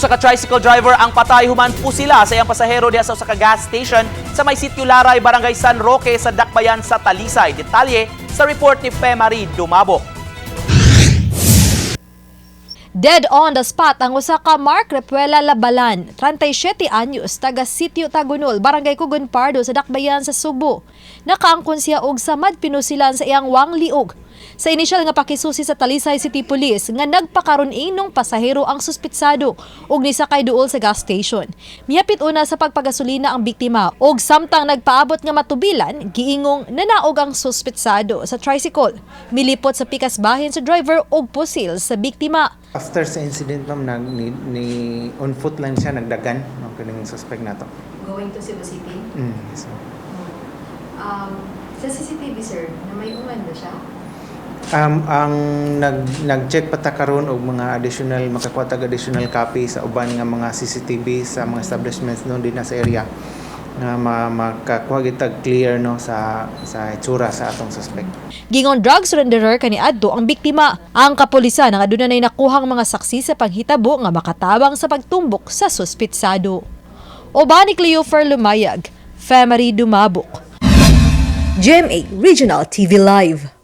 Usa ka tricycle driver ang patay human pusila sa iyang pasahero diha sa usa ka gas station sa may Sitio Laray, Barangay San Roque sa Dakbayan sa Talisay. Detalye sa report ni Femari Dumabok. Dead on the spot ang usa ka Mark Repuela Labalan, 37 anyos, taga Sitio Tagunol, Barangay Kugon Pardo sa Dakbayan sa Sugbo. Nakaangkon siya og samad pinusilan sa iyang wang liog. Sa inisyal nga pakisusi sa Talisay City Police nga nagpakaron inong pasahero ang suspitsado ug nisakay duol sa gas station. Mihapit una sa pagpagasolina ang biktima ug samtang nagpaabot nga matubilan, giingong nanaog ang suspitsado sa tricycle. Milipot sa pikas bahin sa driver ug pusil sa biktima. After sa incident, ma'am, nag ni on foot lang siya nagdagan no kining suspect nato. Going to Cebu City. So, Sa CCTV, sir, na may uman ba siya? Ang nag-check pa ta karon og mga additional, makakuha tag additional copy sa uban nga mga CCTV sa mga establishments no din na sa area nga makakuha gitag clear no sa itsura sa atong suspect. Gingon drug surrenderer kaniadto ang biktima. Ang kapulisan ang aduna nay nakuhang mga saksi sa panghitabo nga makatabang sa pagtumbok sa suspitsado. Uban ni Cleofer Lumayag, Femary Dumabok. GMA Regional TV Live.